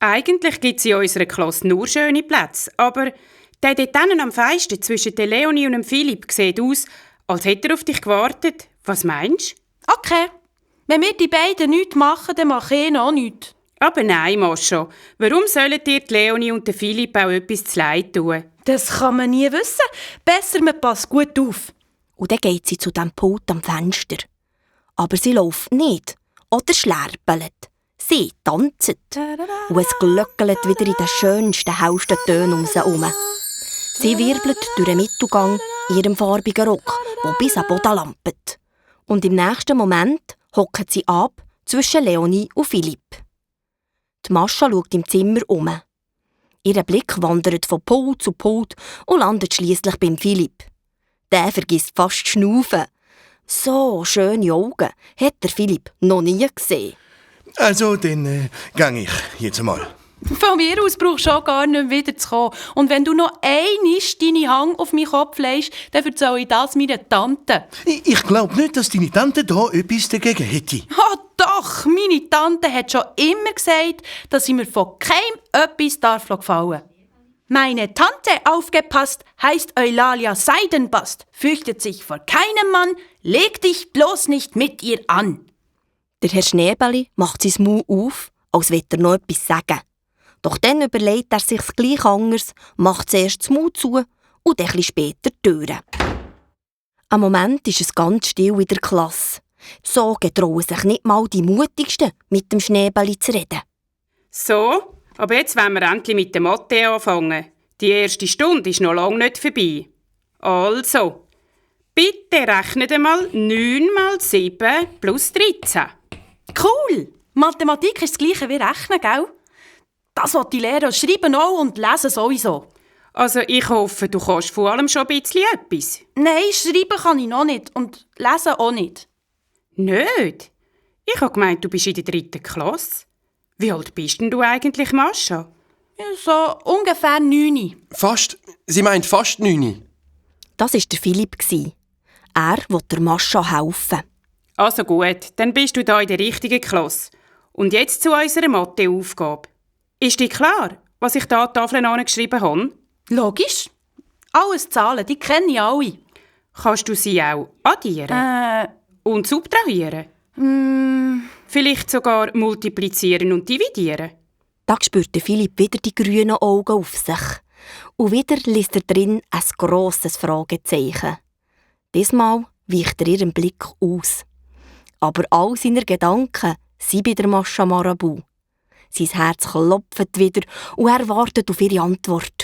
Eigentlich gibt es in unserer Klasse nur schöne Plätze, aber der dort hinten am feisten zwischen der Leonie und dem Philipp sieht aus, als hätte er auf dich gewartet. Was meinst du? Okay. Wenn wir die beiden nichts machen, dann mache ich auch nichts. Aber nein, Mascha. Warum sollen dir die Leonie und der Philipp auch etwas zu leid tun? Das kann man nie wissen. Besser, man passt gut auf. Und dann geht sie zu dem Pult am Fenster. Aber sie läuft nicht oder schlerpelt. Sie tanzt. Und es glöckelt wieder in den schönsten, hellsten Tönen um sie herum. Sie wirbelt durch den Mittelgang in ihrem farbigen Rock, der bis an den Boden lampet. Und im nächsten Moment hockt sie ab zwischen Leonie und Philipp. Die Mascha schaut im Zimmer um. Ihr Blick wandert von Pult zu Pult und landet schliesslich beim Philipp. Der vergisst fast zu schnaufen. So schöne Augen hat der Philipp noch nie gesehen. Also, dann gang ich jetzt mal. Von mir aus brauchst du auch gar nicht wieder zu kommen. Und wenn du noch einmal deine Hand auf meinen Kopf legst, dann erzähle ich das meiner Tante. Ich glaube nicht, dass deine Tante da etwas dagegen hätte. Oh doch, meine Tante hat schon immer gesagt, dass ich mir von keinem etwas gefallen darf. Meine Tante, aufgepasst, heißt Eulalia Seidenbast, fürchtet sich vor keinem Mann, leg dich bloß nicht mit ihr an. Der Herr Schneebeli macht sein Maul auf, als würde er noch etwas sagen. Doch dann überlegt er sich's gleich anders, macht zuerst das Maul zu und dann etwas später die Türen. Am Moment ist es ganz still in der Klasse. So getrauen sich nicht mal die Mutigsten, mit dem Schneebeli zu reden. So, aber jetzt wollen wir endlich mit dem Mathe anfangen. Die erste Stunde ist noch lange nicht vorbei. Also, bitte rechnet einmal 9 mal 7 plus 13. Cool! Mathematik ist das Gleiche wie Rechnen, gell? Das will die Lehrer schreiben auch und lesen sowieso. Also ich hoffe, du kannst vor allem schon ein bisschen etwas. Nein, schreiben kann ich noch nicht und lesen auch nicht. Nicht? Ich habe gemeint, du bist in der 3. Klasse. Wie alt bist denn du eigentlich, Mascha? Ja, so ungefähr 9. Fast. Sie meint fast 9. Das war der Philipp. Er will der Mascha helfen. Also gut, dann bist du da in der richtigen Klasse. Und jetzt zu unserer Mathe-Aufgabe. Ist dir klar, was ich da an die Tafel angeschrieben habe? Logisch. Alles Zahlen, die kenne ich alle. Kannst du sie auch addieren? Und subtrahieren? Vielleicht sogar multiplizieren und dividieren? Da spürt Philipp wieder die grünen Augen auf sich. Und wieder liest er drin ein grosses Fragezeichen. Diesmal weicht er ihren Blick aus. Aber all seine Gedanken sind bei der Mascha Marabu. Sein Herz klopft wieder und er wartet auf ihre Antwort.